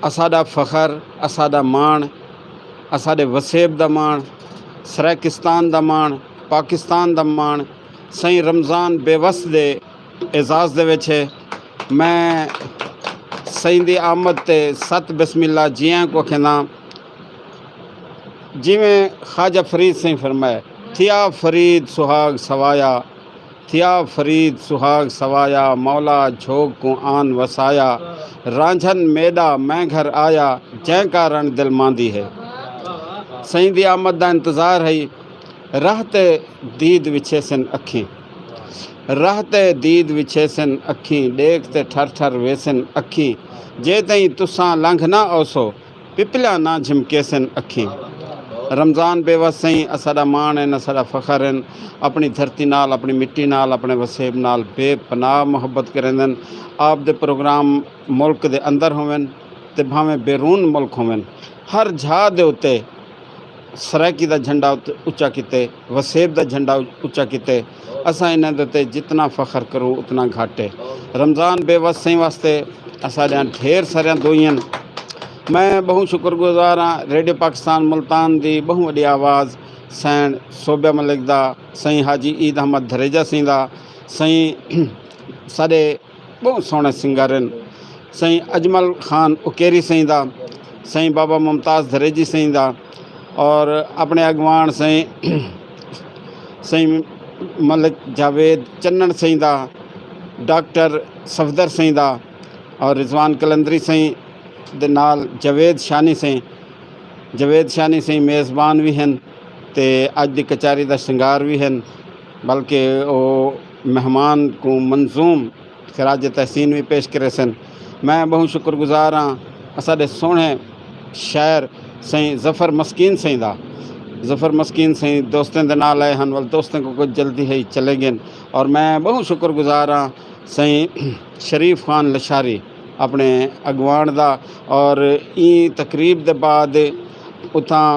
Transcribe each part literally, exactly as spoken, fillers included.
اساݙا فخر، اساݙا ماݨ، اساݙے وسیب دا ماݨ، سرائیکستان دا ماݨ، پاکستان دا ماݨ سئیں رمضان بیوس دے اعزاز دے وچ ہے۔ میں سئیں دی آمد تے ست بسم اللہ جیاں کوں آکھینداں۔ جیویں خواجہ فرید سئیں فرمائے، تھیا فرید سہاگ سوایا، تھیا فرید سہاگ سوایا، مولا جھوگ کوں آن وسایا، رانجھن میݙا میں گھر آیا، جئیں کارݨ دل ماندی ہے۔ سئیں دی آمد دا انتظار ہئی۔ راہ تے دید وچھیسن اکھیں، راہ تے دید وچھیسن اکھیں، ݙیکھ تے ٹھر ٹھر ویسن اکھیں، جے تئیں تساں لنگھ نہ اوسو، پپلیاں نہ جھمکیسن اکھیں۔ رمضان بیوس سئیں اساݙا ماݨ ہن، اساݙا فخر ہن، اپݨی دھرتی نال، اپݨی مٹی نال، اپݨے وسیب نال بے پناہ محبت کریندن۔ آپ دے پروگرام ملک دے اندر ہوون تے بھانویں بیرون ملک ہوون، ہر جھا دے اتے سرائیکی دا جھنڈا اتے اچا کیتے، وسیب دا جھنڈا اچا کیتے۔ اساں انہاں دے اتے جتنا فخر کروں اتنا گھٹ ہے۔ رمضان بیوس سئیں واسطے اساݙیاں ڈھیر ساریاں دعائیں۔ میں ٻہوں شکر گزار ہاں ریڈیو پاکستان ملتان دی ٻہوں وݙی آواز سئیں صوبیہ ملک دا، سئیں حاجی عید احمد دھریجہ سئیں دا، سئیں ساݙے ٻہوں سوہݨے سنگر ہن۔ سئیں اجمل خان اکیری سئیں دا، سئیں بابا ممتاز دھریجی سئیں دا، اور اپݨے اڳواݨ سئیں سئیں ملک جاوید چنݨ سئیں دا، ڈاکٹر صفدر سئیں دا، اور رضوان قلندری سئیں دے نال جاوید شانی سئیں، جاوید شانی سئیں میزبان وی ہن تے اڄ دی کچاری دا سنگار وی ہن، بلکہ او مہمان کوں منظوم خراج تحسین وی پیش کریسن۔ میں ٻہوں شکر گزار ہاں اساݙے سوہݨے شاعر سئیں ظفر مسکین سئیں دا۔ ظفر مسکین سئیں دوستیں دے نال آئے ہن، ول دوستیں کوں کجھ جلدی ہئی، چلے ڳئن۔ اور میں ٻہوں شکر گزار ہاں سئیں شریف خان لشاری اپݨے اڳواݨ دا، اور ایں تقریب دے بعد اتھاں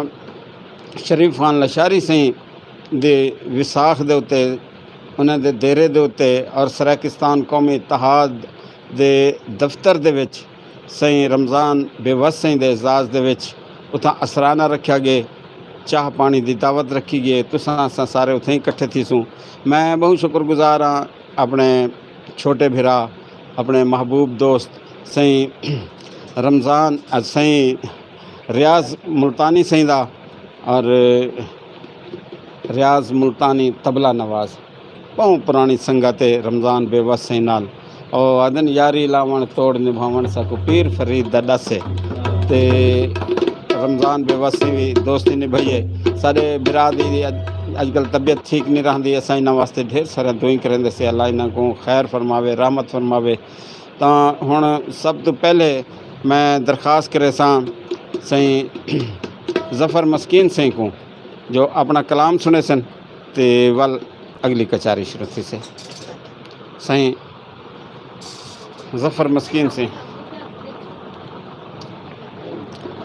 شریف خان لشاری سئیں دے وساخ دے اتے، انہاں دے دیرے دے اتے اور سرائیکستان قومی اتحاد دے دفتر دے وچ سئیں رمضان بیوس سئیں دے اعزاز دے وچ اتھاں اسرانہ رکھیا ڳئے، چاہ پاݨی دی دعوت رکھی ڳئے، تساں اساں سارے اتھیں اکٹھے تھیسوں۔ میں ٻہوں شکر گزار ہاں اپݨے چھوٹے بھرا، اپݨے محبوب دوست سئیں رمضان، سئیں ریاض ملتانی سئیں دا، اور ریاض ملتانی طبلہ نواز، ٻہوں پراݨی سنگت ہے رمضان بیوس سئیں نال۔ او آہدن، یاری لاوݨ توڑ نبھاوݨ، ساکوں پیر فرید دا ݙس ہے۔ تے رمضان بیوس سئیں وی دوستی نبھائی ہے۔ ساݙے بھرا دی اڄ، اڄ کل طبیعت ٹھیک نہیں رہندی، اساں انہاں واسطے ڈھیر سارے دعائیں کریندے سے، اللہ انہاں کوں خیر فرماوے، رحمت فرماوے۔ تاں ہݨ سب توں پہلے میں درخواست کریساں سئیں ظفر مسکین سئیں کوں جو اپݨا کلام سݨیسن تے ول اڳلی کچاری شروع تھیسے۔ سئیں ظفر مسکین سئیں۔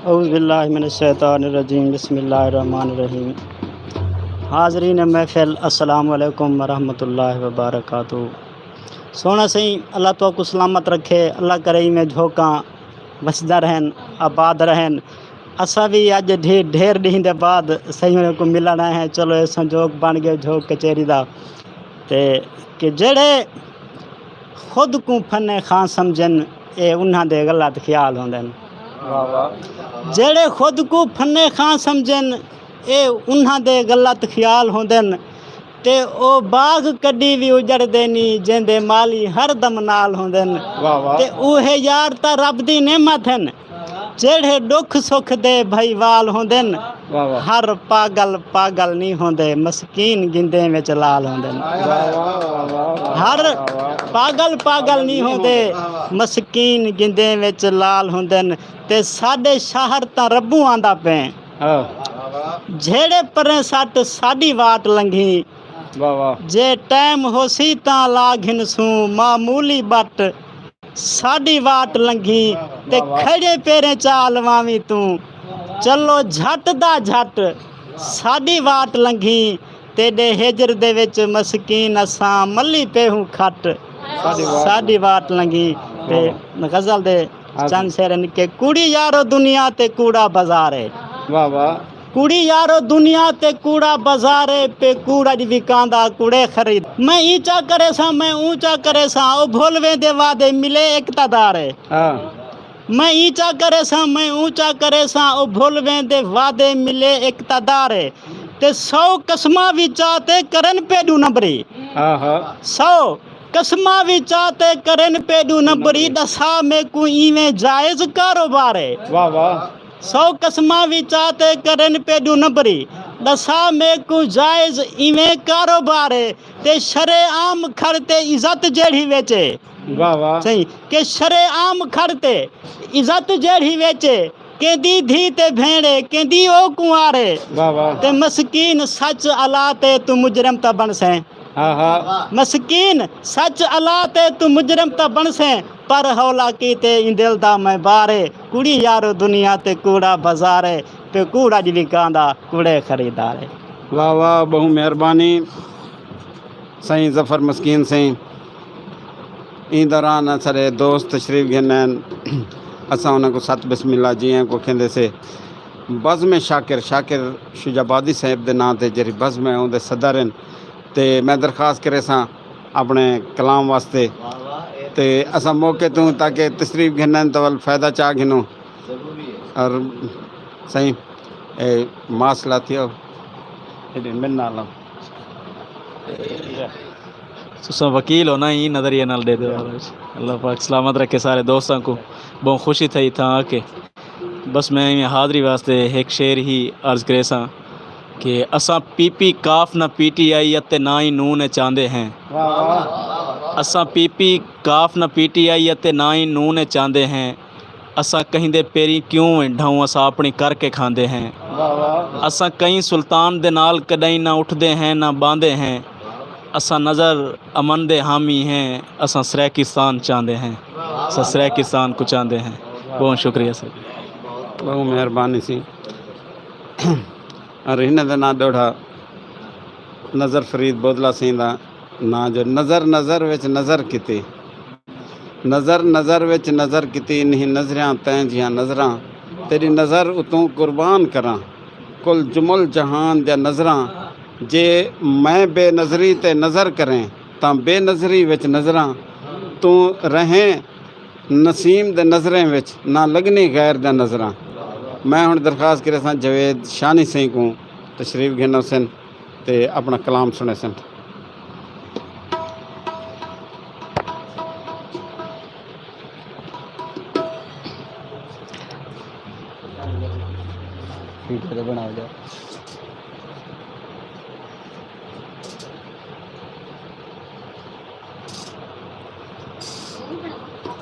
اعوذ باللہ من الشیطان الرجیم، بسم اللہ الرحمن الرحیم۔ حاضرین محفل، السلام علیکم ورحمۃ اللہ وبرکاتہ۔ سوہݨا سئیں، اللہ تہاکوں سلامت رکھے، اللہ کرے ایویں جھوکاں وسدا رہن، آباد رہن۔ اساں وی اڄ ڈھے-، ڈھیر ݙینہہ دے بعد سئیں ہوراں کوں ملݨ آئے ہیں۔ چلو، اے سنجوگ بݨ ڳئے جھوک کچہری دا۔ تے کہ جیڑھے خود کوں فن خاں سمجھن، اے انہاں دے غلط خیال ہوندن۔ جیڑھے خود کوں فن خاں سمجھن، اے انہاں دے غلط خیال ہوندن۔ تے او باغ کݙی وی اجڑدے نی، جیندے مالی ہر دم نال ہوندن۔ واہ واہ۔ تے اوہے یار تاں رب دی نعمت ہن، جیڑھے ݙکھ سکھ دے بھائیوال ہوندن۔ واہ واہ۔ ہر پاگل پاگل نی ہوندے، مسکین گندیں وچ لال ہوندن۔ واہ واہ، واہ واہ، واہ واہ، ہر واہ واہ۔ پاگل پاگل نی ہوندے، مسکین گندیں وچ لال ہوندن۔ تے ساݙے شہر تاں ربوں آندا پئیں، ہاں۔ جھیڑے پریں سٹ ساݙی واٹ لنگھی۔ واہ واہ۔ جے ٹائم ہوسی تاں لا گھنسوں معمولی بٹ، ساݙی واٹ لنگھی تے کھڑے پیریں چا الواویں توں۔ چلو جھٹ دا جھٹ ساݙی واٹ لنگھی، تیݙے ہجر دے وچ مسکین اساں ملی پئے ہوں کھٹ، ساݙی واٹ لنگھی۔ تے غزل دے ہاں۔ چند شعر ہن کہ کڑی یارو دنیا تے کوڑا بازار ہے۔ واہ واہ۔ کڑی یارو دنیا تے کوڑا بازار ہے، پے کوڑا دی وکاندا کوڑے خرید۔ میں اینچا کریساں، میں اونچا کریساں، او بھل ویندے وعدے ملے اقتدار ہے۔ ہاں۔ میں اینچا کریساں، میں اونچا کریساں، او بھل ویندے وعدے ملے اقتدار ہے۔ تے سو قسماں وی چا تے کرن پے ݙو نمبری۔ ہاں ہاں۔ سو قسماں وی چا تے کرن پے ݙو نمبری، ݙسا میکوں ایویں جائز کاروبار ہے۔ واہ واہ۔ سو قسماں وی چا تے کرن پے ݙو نمبری، ݙسا میکوں جائز ایویں کاروبار ہے۔ تے شرے عام کھڑ تے عزت جیڑھی وچ ہے۔ واہ واہ۔ صحیح کہ شرے عام کھڑ تے عزت جیڑھی وچ ہے، کیندی دھی تے بھیݨ ہے، کیندی او کنوار ہے۔ واہ واہ۔ تے مسکین سچ الا تے توں مجرم تاں بݨسیں۔ ہاں ہاں۔ مسکین سچ الا تے توں مجرم تاں بݨسیں، پر ہولا کیتے ایں دل دا میں بار ہے۔ کڑی یارو دنیا تے کوڑا بازار ہے، تے کوڑا دی وکاندا کوڑے خریدار ہے۔ واہ واہ، ٻہوں مہربانی سئیں ظفر مسکین سئیں۔ ایں دوران اساݙے دوست تشریف گھن آئن، اساں انہاں کوں ست بسم اللہ جیئاں کوں کھیندے سے۔ بزم شاکر، شاکر شجاع آبادی صاحب دے ناں تے جیڑھی بزم ہے، اوندے صدر ہن۔ تے میں درخواست کریساں اپݨے کلام واسطے۔ تے اساں موقع توں تاکہ تشریف گھنن تو ول فائدہ چا گھنوں۔ اور سائیں، اے ماسک لاتی ہو، ایݙے من نال آؤ۔ تساں وکیل ہو نا، ایں نظریے نال ݙیہدے ہو۔ اللہ پاک سلامت رکھے سارے دوستاں کوں۔ ٻہوں خوشی تھئی اتھاں آ کے۔ بس میں ایویں حاضری واسطے ہک شعر ہی عرض کریساں کہ اساں پی پی کاف نہ پی ٹی آئی اتے نہ ہی نون اچ آندے ہیں۔ واہ واہ۔ اساں پی پی کاف نہ پی ٹی آئی اتے نہ ہی نون اچ آندے ہیں۔ اساں کہیں دے پیریں کیوں ڈھاؤں، اساں اپݨی کر کے کھاندے ہیں۔ واہ واہ۔ اساں کہیں سلطان دے نال کݙاہیں نہ اٹھدے ہیں نہ ٻاہندے ہیں۔ اساں نظر امن دے حامی ہیں، اساں سرائیکستان چاہندے ہیں، اساں سرائیکستان کوں چاہندے ہیں۔ ٻہوں شکریہ سر۔ ٻہوں مہربانی سی۔ اور انہاں دا ناں ݙوہڑا نظر فرید بودلا سئیں دا ناں جو نظر نظر وچ نظر کیتی۔ نظر نظر وچ نظر کیتی، انہیں نظریاں تیں جیہاں نظراں، تیݙی نظر اتوں قربان کراں، کل جمل جہان دیاں نظراں، جے میں بے نظری تے نظر کریں، تاں بے نظری وچ نظراں، توں رہیں نسیم دے نظریں وچ، نہ لڳنی غیر دیاں نظراں۔ میں ہݨ درخواست کریساں جاوید شانی سئیں کوں تشریف گھن آسن تے اپݨا کلام سݨیسن۔ ویڈیو تے بݨاؤ جا۔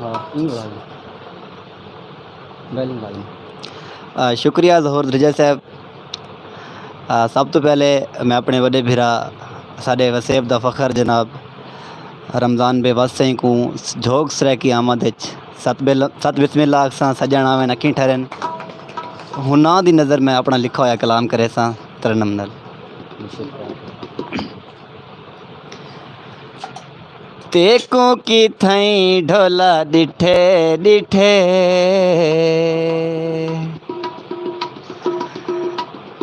ہاں، ایں بݨا لو۔ بیل بݨا لو۔ آ، شکریہ ظہور درجہ صاحب۔ آ، سب توں پہلے میں اپݨے وݙے بھرا، ساݙے وسیب دا فخر جناب رمضان بے وس سئیں کوں جھوک سرائیکی آمد اچ ست بل-، ست بسم اللہ آکھساں، سڄݨ آویں نہ کیں ٹھرن۔ ہناں دی نظر میں اپݨا لکھا ہویا کلام کریساں ترنم نال۔ تیکوں کتھائیں ڈھولا ݙٹھے ݙٹھے،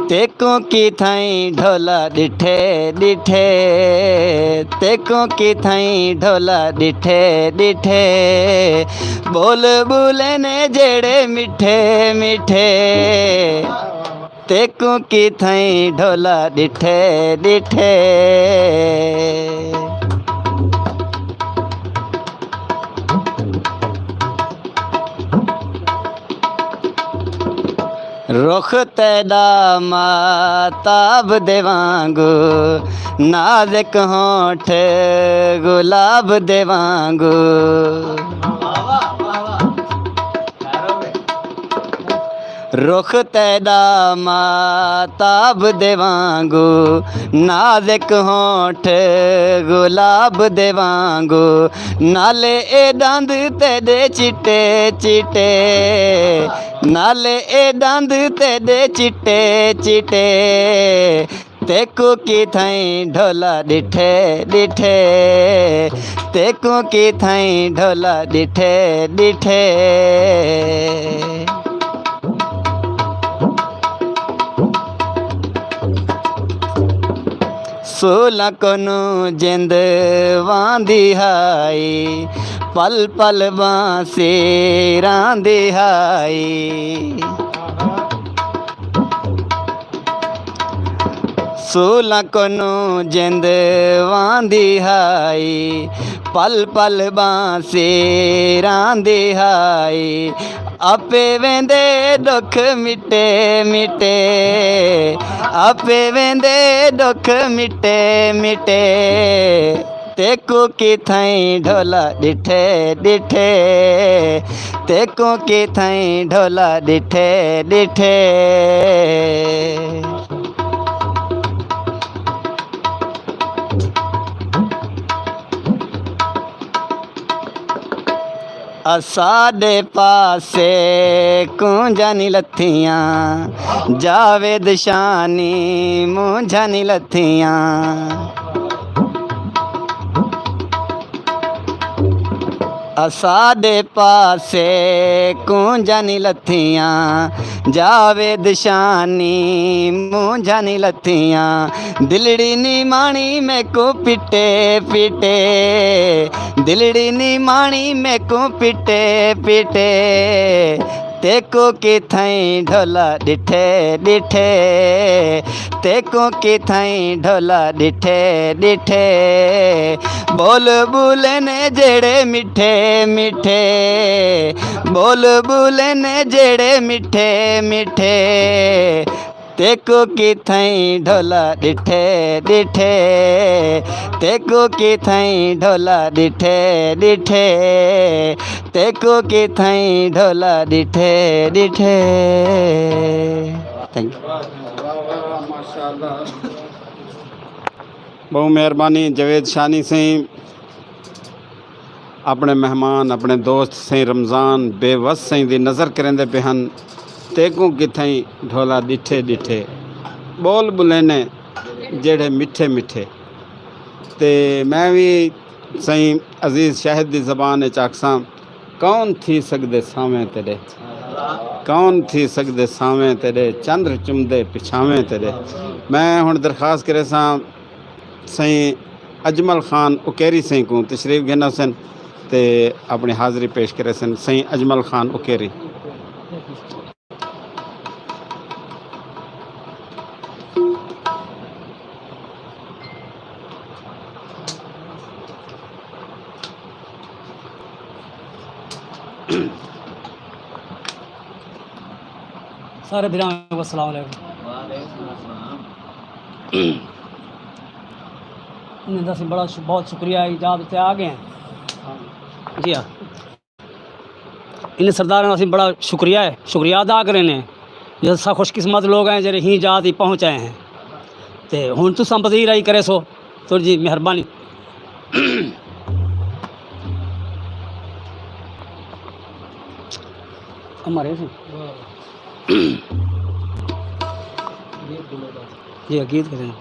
تیکوں کتھائیں ڈھولا ݙٹھے ݙٹھے، تیکوں کتھائیں ڈھولا ݙٹھے ݙٹھے، ٻول ٻولے نے جیڑھے مٹھے مٹھے۔ تیکوں کتھائیں ڈھولا ݙٹھے ݙٹھے۔ رخ تیݙا مہتاب دے وانگوں، نازک ہونٹھ گلاب دے وانگوں۔ رخ تیݙا مہتاب دے وانگوں، نازک ہونٹھ گلاب دے وانگوں، نالے اے ݙند تیݙے چٹے چٹے، نالے اے ݙند تیݙے چٹے چٹے۔ تیکوں کتھائیں ڈھولا ݙٹھے ݙٹھے، تیکوں کتھائیں ڈھولا ݙٹھے ݙٹھے۔ سولاں کنوں جند واندی ہائی، پل پل بانسی راندی ہائی۔ سولاں کنوں جند واندی ہائی، پل پل بانسی راندی ہائی۔ آپے ویندے ݙکھ مٹے مٹے، آپے ویندے ݙکھ مٹے مٹے۔ تیکوں کتھائیں ڈھولا ݙٹھے ݙٹھے، تیکوں کتھائیں ڈھولا ݙٹھے ݙٹھے۔ اساݙے پاسے کونجاں نی لتھیاں، جاوید شانی مونجھاں نی لتھیاں۔ اساݙے پاسے کونجاں نی لتھیاں، جاوید شانی مونجھاں نی لتھیاں۔ دلڑی نی ماݨی میکوں پٹے پٹے، دلڑی نی ماݨی میکوں پٹے پٹے۔ تیکوں کتھائیں ڈھولا ݙٹھے ݙٹھے، تیکوں کتھائیں ڈھولا ݙٹھے ݙٹھے۔ بول ٻولے نے جیڑھے مٹھے مٹھے، بول ٻولے نے جیڑھے مٹھے مٹھے۔ تیکوں کتھائیں ڈھولا ݙٹھے ݙٹھے، تیکوں کتھائیں ڈھولا ݙٹھے ݙٹھے، تیکوں کتھائیں ڈھولا ݙٹھے ݙٹھے۔ Thank you. بہت مہربانی جاوید شانی سائیں۔ اپݨے مہمان، اپݨے دوست سئیں رمضان بے وس سئیں دی نظر کریندے پئے ہن۔ تیکوں کتھائیں ڈھولا ݙٹھے ݙٹھے، ٻول ٻولے نے جیڑھے مٹھے مٹھے۔ تے میں وی سئیں عزیز شاہد دی زبان اچ آکھساں، کون تھی سڳدے سانویں تیݙے، کون تھی سڳدے سانویں تیݙے، چندر چمدے پچھاویں تیݙے۔ میں ہݨ درخواست کریساں، سئیں اجمل خان اکیری سئیں کوں تشریف گھن آسن تے اپݨی حاضری پیش کریسن۔ سئیں اجمل خان اکیری۔ سارے بھراواں کوں السلام علیکم۔ انہیں دا اسیں بڑا ش-، بہت شکریہ، اجازت تے آ گئے ہیں۔ جی ہاں۔ انہیں سرداراں دا اسیں بڑا شکریہ ہے، شکریہ ادا کریں ہیں۔ جو اساں خوش قسمت لوگ ہیں جڑے ہی جات ہی پہنچ آئے ہیں۔ تے ہن تساں پذیرائی کریسو۔ تہاݙی مہربانی۔ ہمارے سے۔ جی، گیت کریں۔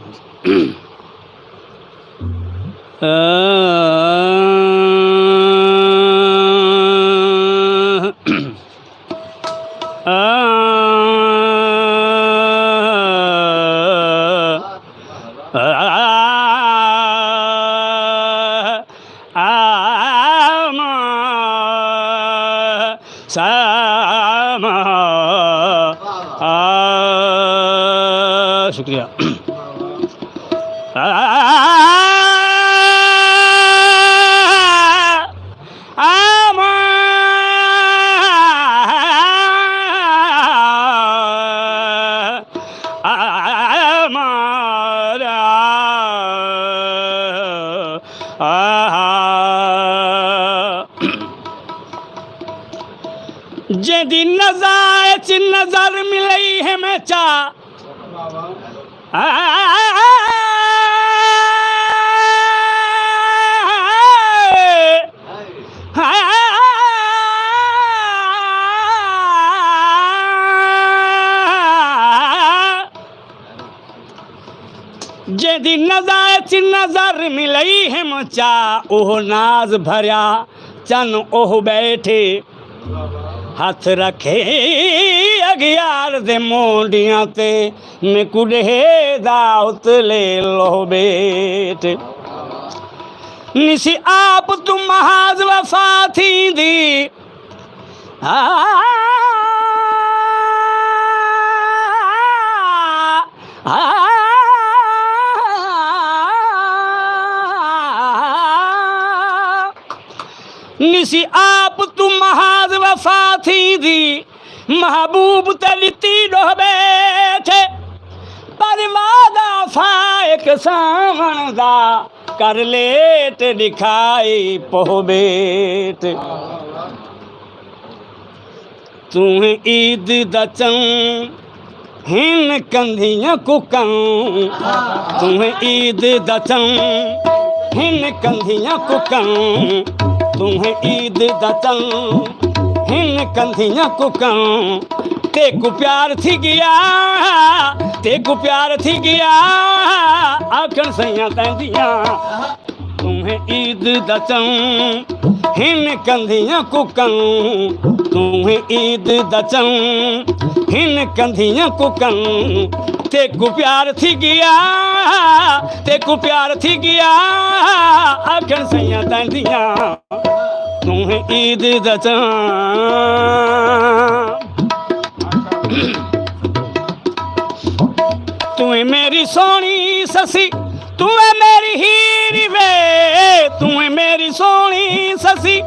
شکریہ۔ جیندی نظر اچ نظر ملئی ہے میں چا دی نظر اچ نظر ملئی ہم چا، اوہ ناز بھریا چن اوہ ٻیٹھے۔ ہتھ رکھے اگیار دے مونڈیاں تے، میکوں ݙیہدا اتلے لوہ ٻیٹھے۔ نسی آپ توں محاذ وفا تھیندی، آ، آ، آ، نسی آپ توں محاذ وفا تھیندی، محبوب تے ݙتی ݙوہ ٻیٹھے، پر وعدہ فائق ساوݨ دا کر لیٹ ݙکھائی پوہ ٻیٹھے۔ توں عید دا چن ہن کندھیاں کوں کن، توں عید دا چن ہن کندھیاں کوں کن، توں عید دا چن ہن کندھیاں کوں کن۔ تیکوں پیار تھی ڳیا، تیکوں پیار تھی ڳیا، آکھݨ سئیاں تیندیاں۔ توں عید دا چن ہن کندھیاں کوں کن، توں عید دا چن ہن کندھیاں کوں کن۔ تیکوں پیار تھی ڳیا، تیکوں پیار تھی ڳیا، آکھݨ سئیاں تیندیاں۔ توں عید دا چن۔ توں میری سوہݨی سسی، توں میری ہیر وے، توں میری سوہݨی سسی۔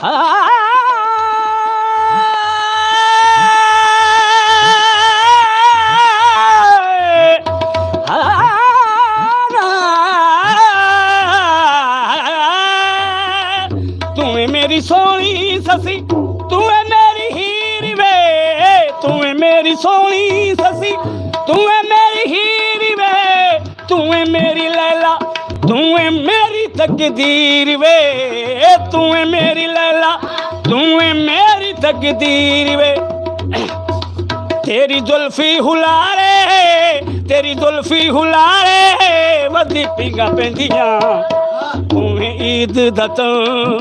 ہائے، ہائے، توں میری سوہݨی سسی، توں میری ہیر وے، توں میری سوہݨی سسی، توں میری ہیر وے، توں میری لیلا، توں میری تقدیر وے، توں میری لیلا، توں میری تقدیر وے۔ تیری زلفی ہلارے، تیری زلفی ہلارے، ودی پینگا پیندیاں۔ توں عید دا چن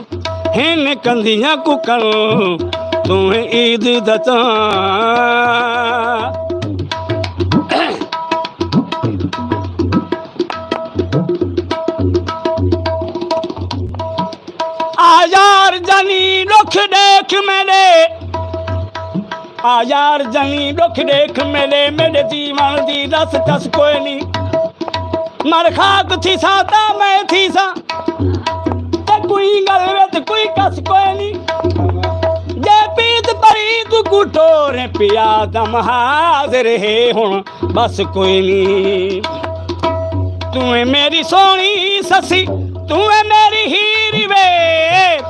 ہن کندھیاں کوں کن، توں عید دا چن۔ آ یار جانی ݙکھ ݙیکھ میݙے، آ یار جانی ݙکھ ݙیکھ میݙے، میݙے جیوݨ دی رس چس کوئے نی۔ مر خاک تھیساں تاں میں تھیساں، تے کوئی ڳل وچ کوئی کس کوئے نی۔ جے پیت پریت کوں ٹوریں پیا، دم حاضر ہے ہݨ بس کوئی نی۔ توں میری سوہݨی سسی، توں میری ہیر وے،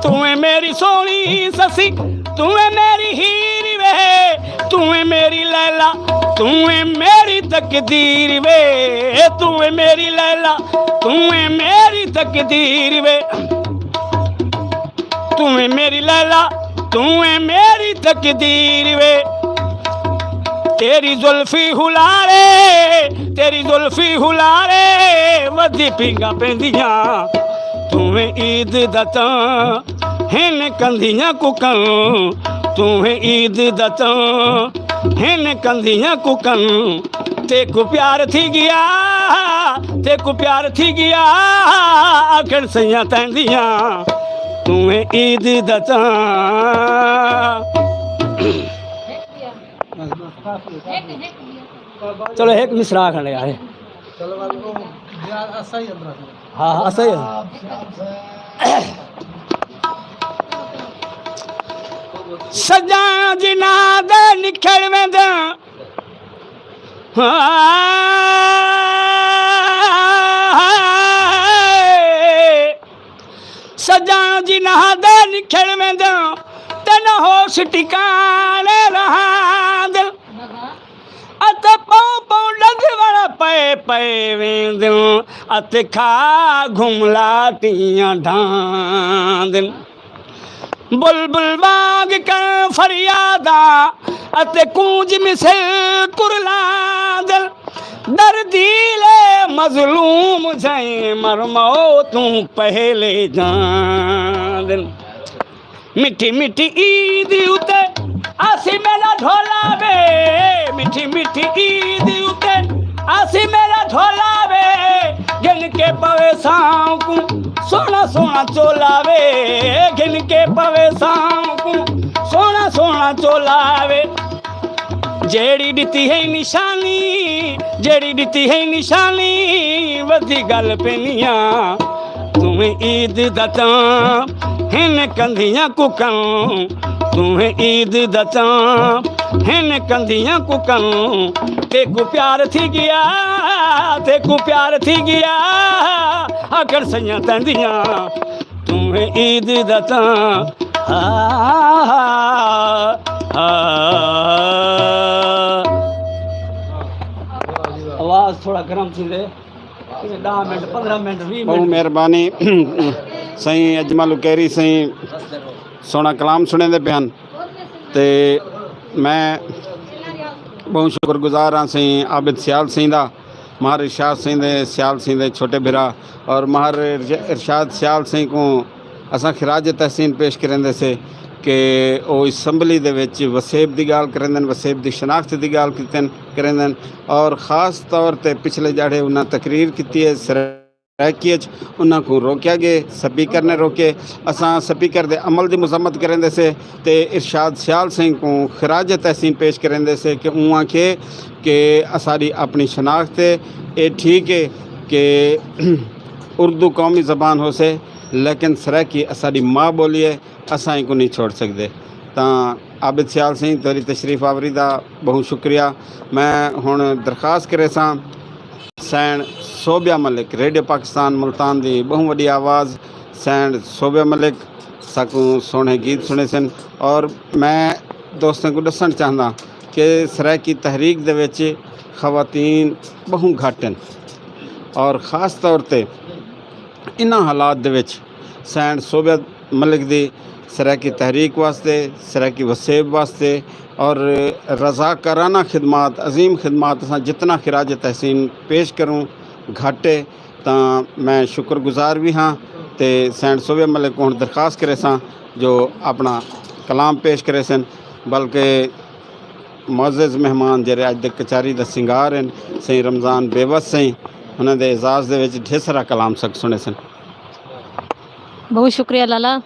توں میری سوہݨی سسی، توں میری ہیر وے، توں میری لیلا، توں میری تقدیر وے، توں میری لیلا، توں میری تقدیر وے۔ توں میری لیلا، توں میری تقدیر وے۔ تیری زلفی ہلارے، تیری زلفی ہلارے، ودی پینگا پیندیاں۔ توں عید دا چن ہن کندھیاں کوں کن، توں عید دا چن ہن کندھیاں کوں کن۔ تیکوں پیار تھی ڳیا، تیکوں پیار تھی ڳیا، آکھݨ سئیاں تیندیاں، توں عید دا چن۔ چلو ہک مصرع کھڑے یار۔ ہاں، ہاں، صحیح ہے۔ سڄݨ جنہاں دے نکھڑ ویندے، ہاں، سڄݨ جنہاں دے نکھڑ ویندے، تے نہ ہوش ٹکاݨے رہندے۔ اتے پاؤں پاؤں ݙنگوݨ پئے پئے ویندن، اتے کھا گھملاٹیاں ڈھاندن۔ بلبل وانگ کن فریاداں، اتے کونج مثل کرلاندن۔ دردیل مظلوم جئیں مر موتوں پہلے جاندن۔ مٹھی مٹھی عید اتے آسی میرا ڈھولا وے، مٹھی مٹھی عید اتے آسی میرا ڈھولا وے، گھن کے پوے ساں کوں سوہݨا سوہݨا چولا وے، گھن کے پوے ساں کوں سوہݨا سوہݨا چولا وے۔ جیڑھی ݙتی ہے نشانی، جیڑھی ݙتی ہے نشانی، ودی ڳل پینیاں۔ توں عید دا چاں ہن کندھیاں کوں کن، توں عید دا چاں ہن کندھیاں کوں کن۔ تیکوں پیار تھی ڳیا، تیکوں پیار تھی ڳیا، آکھݨ سئیاں تیندیاں۔ توں عید دا چاں۔ ہا، ہا، ہا۔ آواز تھوڑا گرم تھیندے۔ ݙاہ منٹ، پندرہ منٹ، ویہہ منٹ۔ بہت مہربانی سائیں اجمل اکیری سائیں، سوہݨا کلام سݨیندے پئے ہن۔ تے میں بہت شکر گزار ہاں سائیں عابد سیال سائیں دا، ماہر ارشاد سائیں دے، سیال سائیں دے چھوٹے بھرا، اور ماہر ارش-، ارشاد سیال سائیں کوں اساں خراج تحسین پیش کریندے سے کہ او اسمبلی دے وچ وسیب دی ڳالھ کریندن، وسیب دی شناخت دی ڳالھ کیتن، کریندن، اور خاص طور تے پچھلے ڄاڑھے انہاں تقریر کیتی ہے سرائیکی اچ، انہاں کوں روکیا ڳئے، سپیکر نے روکے۔ اساں سپیکر دے عمل دی مذمت کریندے سے تے ارشاد سیال سائیں کوں خراج تحسین پیش کریندے سے کہ اوں آکھے کہ اساݙی اپݨی شناخت ہے، اے ٹھیک ہے کہ اردو قومی زبان ہوسے، لیکن سرائیکی اساݙی ماء ٻولی ہے، اساں اینکوں نہیں چھوڑ سڳدے۔ تاں عابد سیال سئیں، تیݙی تشریف آوری دا ٻہوں شکریہ۔ میں ہݨ درخواست کریساں سئیں صوبیہ ملک، ریڈیو پاکستان ملتان دی ٻہوں وݙی آواز، سئیں صوبیہ ملک ساکوں سوہݨے گیت سݨیسن، اور میں دوستاں کوں ݙسݨ چاہنداں کہ سرائیکی تحریک دے وچ خواتین ٻہوں گھٹ ہن، اور خاص طور تے انہاں حالات دے وچ سئیں صوبیہ ملک دی سرائیکی تحریک واسطے، سرائیکی وسیب واسطے اور رضاکارانہ خدمات، عظیم خدمات، اساں جتنا خراج تحسین پیش کروں گھٹ ہے۔ تاں میں شکر گزار وی ہاں تے سئیں صوبیہ ملک کوں ہݨ درخواست کریساں جو اپݨا کلام پیش کریسن، بلکہ معزز مہمان جیڑھے اڄ دے کچاری دا سنگار ہن، سئیں رمضان بیوس سئیں، انہاں دے اعزاز دے وچ ڈھیر سارا کلام ساکوں سݨیسن۔ ٻہوں شکریہ لالا۔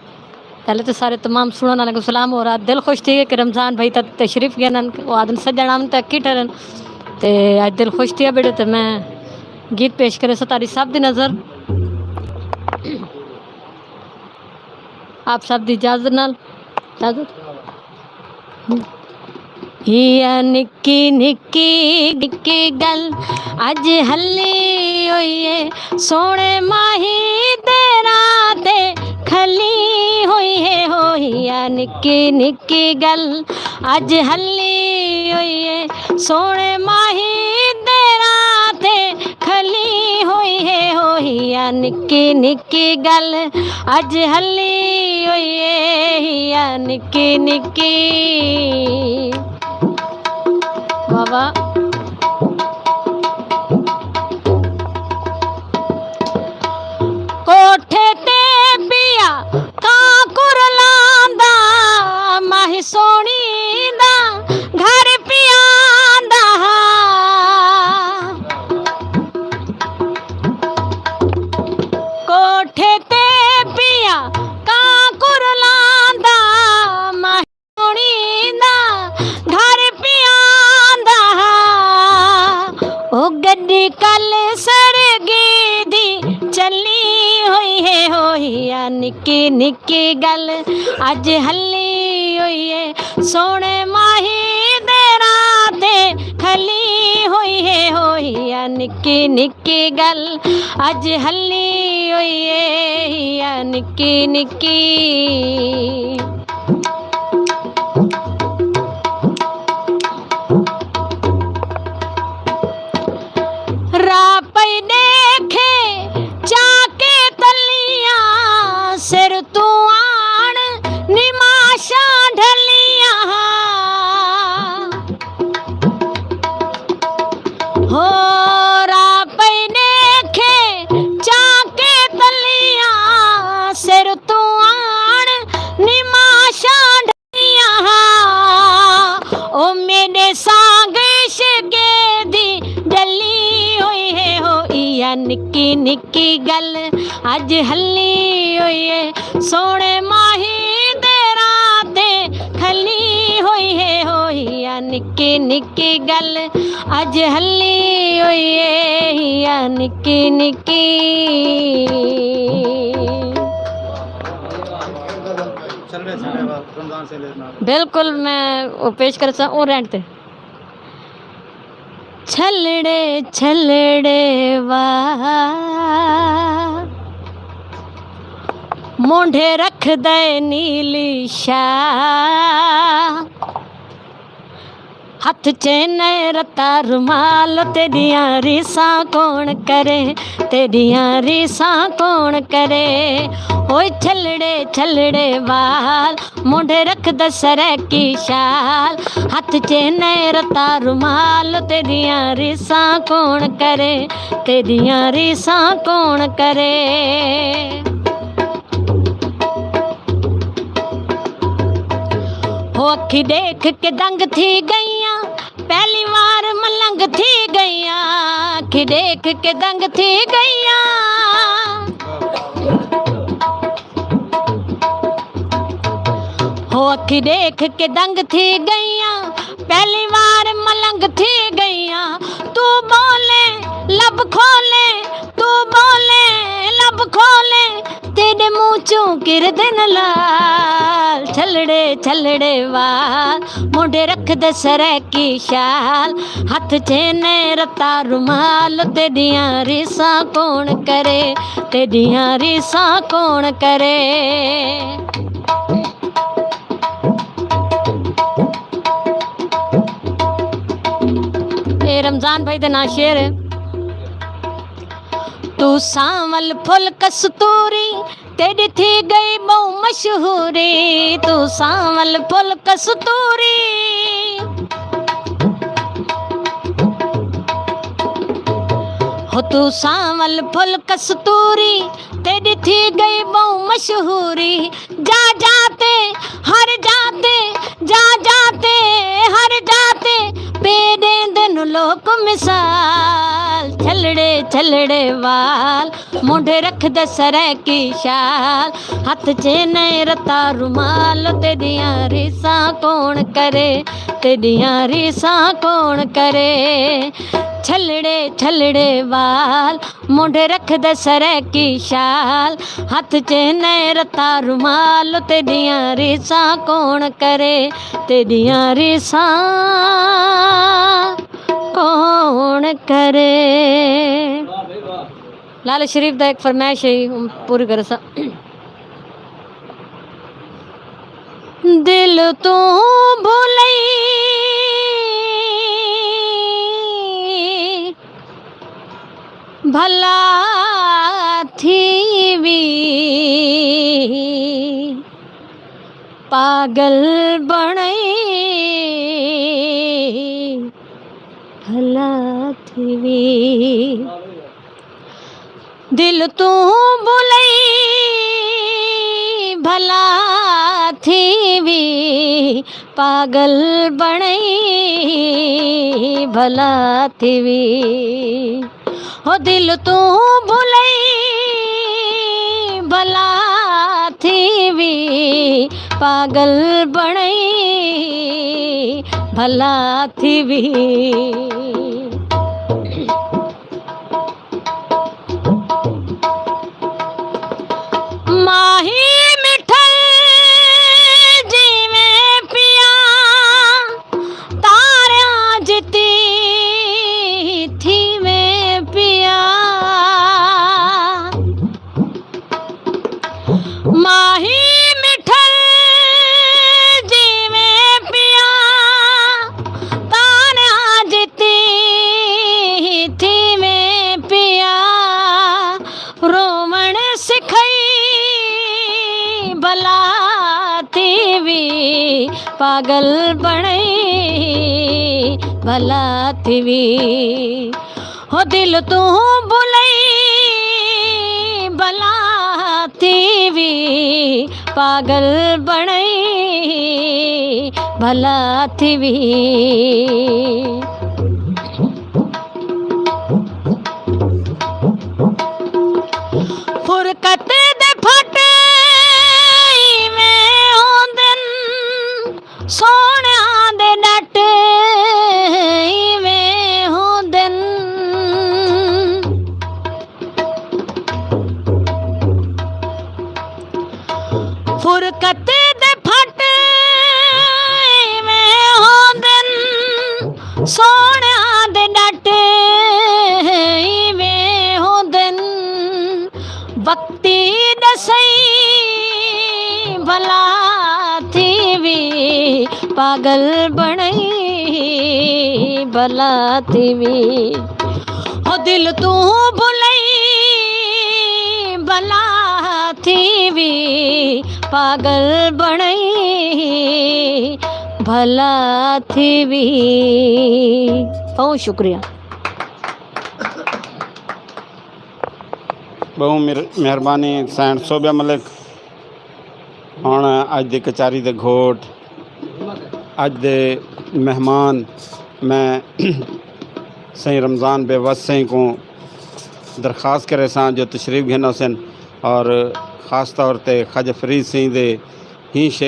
پہلے تے سارے تمام سݨݨ آلیاں کوں سلام، اور اڄ دل خوش تھی ڳئے کہ رمضان بھائی تاں تشریف گھن ہن، او آہدن سڄݨ آون تاں اکٹھے رہن۔ تے اڄ دل خوش تھیا ٻیٹے، تے میں گیت پیش کریساں تہاݙی سب دی نظر۔ آپ سب دی اجازت نال، اجازت۔ ہیا نکی نکی نکی ڳل اڄ ہلی ہوئی ہے، سوہݨے ماہی دے راہ تے کھلی ہوئی ہے۔ ہو ہیا نکی نکی ڳل اڄ ہلی ہوئی ہے، سوہݨے ماہی دے راہ تے کھلی ہوئی ہے۔ ہو ہیا نکی نکی ڳل اڄ ہلی ہوئی ہے، ہیا نکی نکی۔ واہ واہ۔ کوٹھے تے پیا کاں کرلاندا، ماہی سوہݨی دا گھر پیا آندا ہا۔ کوٹھے تے پیا کاں کرلاندا، ماہی سوہݨی دا گھر پیا آندا ہا۔ او گݙی کل سرڳی دی چلی ہوئی ہے، ہو ہیا نکی نکی ڳل اڄ ہلی ہوئی ہے، سوہݨے ماہی دے راہ تے کھلی ہوئی ہے۔ ہو ہیا نکی نکی ڳل اڄ ہلی ہوئی ہے، ہیا نکی نکی۔ راہ پئی ݙیکھے چا کے تلیاں، سر توں آن نماشاں ڈھلیاں۔ ہو نکی گل اڄ ہلی ہوئی ہے، سوہݨے ماہی دے راہ تے کھلی ہوئی ہے، ہوئی آ نکی نکی گل اڄ ہلی ہوئی ہے، یا نکی نکی۔ بالکل، میں او پیش کر سا او رینٹ تے۔ چھلڑے چھلڑے وا مونڈھے رکھ دے نیلی شاہ، ہتھ چ نئے رتا رومال، تیݙیاں ریساں کون کرے، تیݙیاں ریساں کون کرے۔ اوئے چھلڑے چھلڑے وال، مونڈھے رکھ دے سرائیکی شال، ہتھ چ نئے رتا رومال، تیݙیاں ریساں کون کرے، تیݙیاں ریساں کون کرے۔ ہو اکھی ݙیکھ کے دنگ تھی ڳئیاں، پہلی وار ملنگ تھی ڳئیاں، اکھی ݙیکھ کے دنگ تھی ڳئیاں۔ ہو اکھی ݙیکھ کے دنگ تھی ڳئیاں، پہلی وار ملنگ تھی ڳئیاں۔ توں ٻولیں لب کھولیں، توں ٻولیں لب کھولیں، تیݙے منہ چوں کردن لال۔ چھلڑے چھلڑے وال، مونڈھے رکھ دے سرائیکی شال، ہتھ چ نئے رتا رومال، تیݙیاں ریساں کون کرے، تیݙیاں ریساں کون کرے۔ اے رمضان بھائی دے ناں شعر ہے۔ توں سانول پھل کستوری، تیݙی تھی ڳئی ٻہوں مشہوری، توں سانول پھل کستوری۔ ہو توں سانول پھل کستوری، تیݙی تھی ڳئی ٻہوں مشہوری۔ جا جا تے، ہر جا تے، جا جا تے، ہر جا تے، پئے ݙیندن لوک مثال۔ چھلڑے چھلڑے وال، مونڈھے رکھ دے سرائیکی شال، ہتھ چ نئے رتا رومال، تیݙیاں ریساں کون کرے، تیݙیاں ریساں کون کرے۔ چھلڑے چھلڑے وال، مونڈھے رکھ دے سرائیکی شال، ہتھ چ نئے رتا رومال، تیݙیاں ریساں کون کرے، تیݙیاں ریساں کون کرے۔ لال شریف دا ہک فرمائش ہے، پوری کرساں۔ دل توں بھلئی بھلا تھیوی، پاڳل بݨئی بھلا تھیوی۔ دل توں بھلئی بھلا تھیوی، پاڳل بݨئی بھلا تھیوی۔ ہو دل توں بھلئی بھلا تھیوی، پاڳل بݨئی بھلا تھیوی۔ ماہی مٹھل جیویں پیا، تاریاں جتی تھیویں پیا۔ ماہی مٹھل جیویں پیا، تاریاں جتی تھیویں پیا۔ رووݨ سکھئی بھلا تھیوی، پاڳل بݨئی بھلا تھیوی۔ ہو دل توں بھلئی بھلا تھیوی، پاڳل بݨئی بھلا تھیوی۔ سوہݨیاں دے ݙٹ ایویں ہوندن۔ فرقت دے پھٹ ایویں ہوندن، سوہݨیاں دے ݙٹ ایویں ہوندن۔ وقتی ݙسئی بھلا تھی وی پاڳل بݨئی بھلا تھی وی۔ ہو دل توں بھلئی بھلا تھی وی پاڳل بݨئی بھلا تھی وی۔ بہت شکریہ۔ ٻہوں مہر-، مہربانی سائنٹ صوبیہ ملک۔ ہݨ اڄ دی کچاری دے گھوٹ، اڄ دے مہمان، میں سئیں رمضان بے وس سئیں کوں درخواست کریساں جو تشریف گھن آسن اور خاص طور تے خواجہ فرید سئیں دے ہی شعر